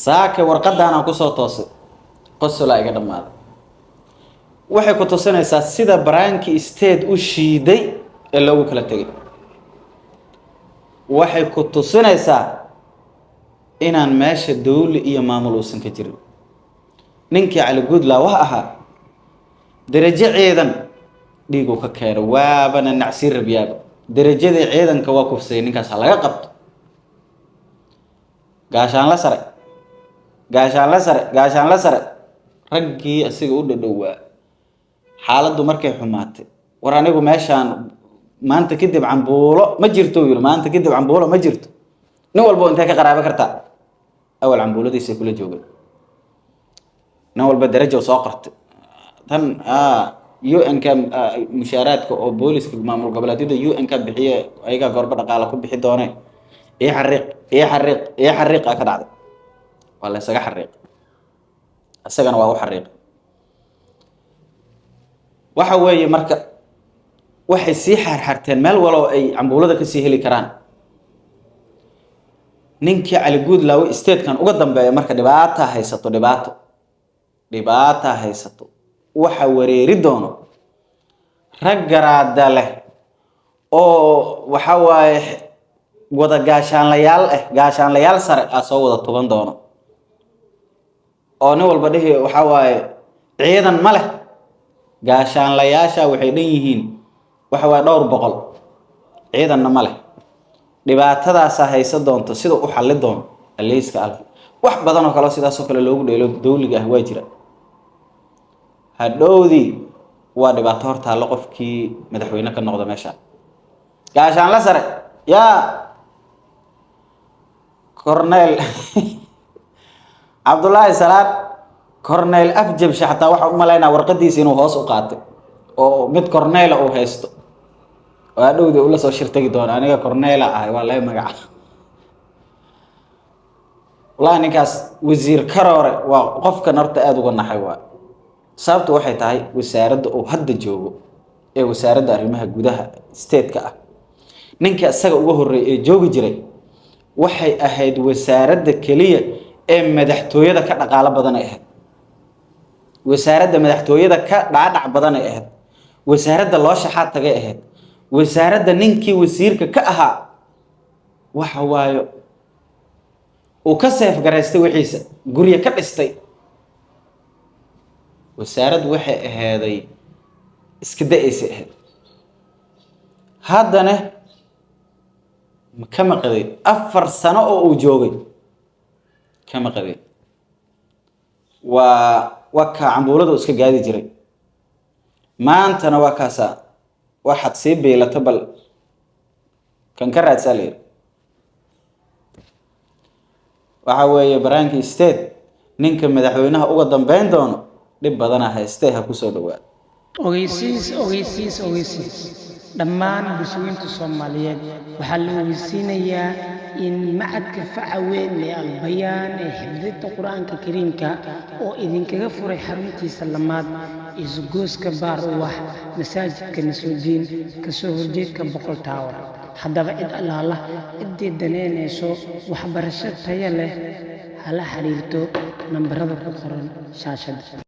Saake warqadaanaan kusoo toosay, qosolaa iga dhammaaday. Waxay ku tusinaysaa sida Baraanki State u shiiday ee loogu kala tegay. Waxay ku tusinaysaa inaan meesha dawli iyo maamul uusan ka jirin. Ninkii Cali Guudlaa wax ahaa derajo ciidan dhiiguu ka keeno, waabana nacsiin rabyaaba. Derajadii ciidanka waa kufsayay ninkaas, ha laga qabto. Gaashaanla sare, gaashaanla sare, gaashaanla sare. Raggii asiga u dhadhowaa xaaladdu markay xumaatay, "War anigu meeshaan maanta kadib cambuulo ma jirto," uu yiri. "Maanta kadib cambuulo ma jirto." Nin walbo intee ka qaraabe kartaa? Awal cambuuladiisay kula joogay. Nin walba darajo soo qortay. Tan UN-ka mushaaraadka oo booliska maamul goboleedyada UN-ka bixiye, ayagaa goorba dhaqaala ku bixi doone. Ii xariiq, ii xariiq, ii xariiq aa ka dhacday. Waa la isaga xariiq, isagana waa u xariiqay. Waxa weeye marka waxay sii xaarxarteen meel waloo ay cambuulada kasii heli karaan. Ninkii Cali Guudlaawe statekan uga dambeeya marka dhibaata haysato, dhibaato, dhibaata haysato. Waxa wareeri doono rag garaada leh oo waxa waaye wada gaashaanlayaal ah, gaashaanlayaal sare aa soo wada tuban doono, oo nin walba dhihi waxa waaye ciidan ma leh. Gaashaanlayaasha waxay dhan yihiin waxa waaye dhowr boqol, ciidanna ma leh. Dhibaatadaasaa haysa doonto. Sida u xalli doono aleyska al wax badan oo kaleo sidaasoo kale loogu dheelo dawliga ah waa jira. Hadhowdii waa dhibaato hor taallo qofkii madaxweyne ka noqda meesha. Gaashaanla sare yaa Cornel Cabdullaahi Salaad, Cornel Afjabshe, xataa waxaa u malaynaa warqadiisa inuu hoos u qaatay oo mid cornela uu haysto oo hadhowdii ula soo shirtagi doono: "Aniga cornela ahay, waa laga magaca." Wallahi ninkaas wasiir Karoore waa qofkan horta aada uga naxay. Waa sababtu waxay tahay wasaaradda uu hadda joogo ee wasaaradda arrimaha gudaha stateka ah, ninka isaga uga horreeyay ee joogi jiray, waxay ahayd wasaaradda keliya ee madaxtooyada ka dhaqaalo badan ay ahayd, wasaaradda madaxtooyada ka dhaadhac badan ay ahayd, wasaaradda loo shaxaad tagay ahayd. Wasaaradda ninkii wasiirka ka ahaa waxa waayo uu ka seef garaystay wixiisa, guryo ka dhistay. Wasaaraddu waxay aheeday iska da-aysay ahayd. Haddana kama qaday 4 sano oo uu joogay, kama qaday. Waa kaa cambuulada iska gaadi jiray. Maantana waa kaasa waxaad sii biilato, bal kan ka raadsaa la yidhi. Waxa weeye Baraanki State ninka madaxweynaha uga dambeyn doono dhib badana haystee, ha kusoo dhawaado. Ogeysiis, ogeysiis, ogeysiis! Dhammaan bulshooyinka Soomaaliyeed waxaa la ogeysiinayaa in macadka faca weyn ee Albayaan ee xifdinta Qur-aanka Kariimka oo idinkaga furay xaruntiisa lamaad, isgoyska Baar Ubax, masaajidka Nasrudiin, kasoo horjeedka Boqol Tower. Haddaba cid allaala ciddii daneynayso waxbarasho tayo leh, hala xiriirto nambarada ku qoran shaashadda.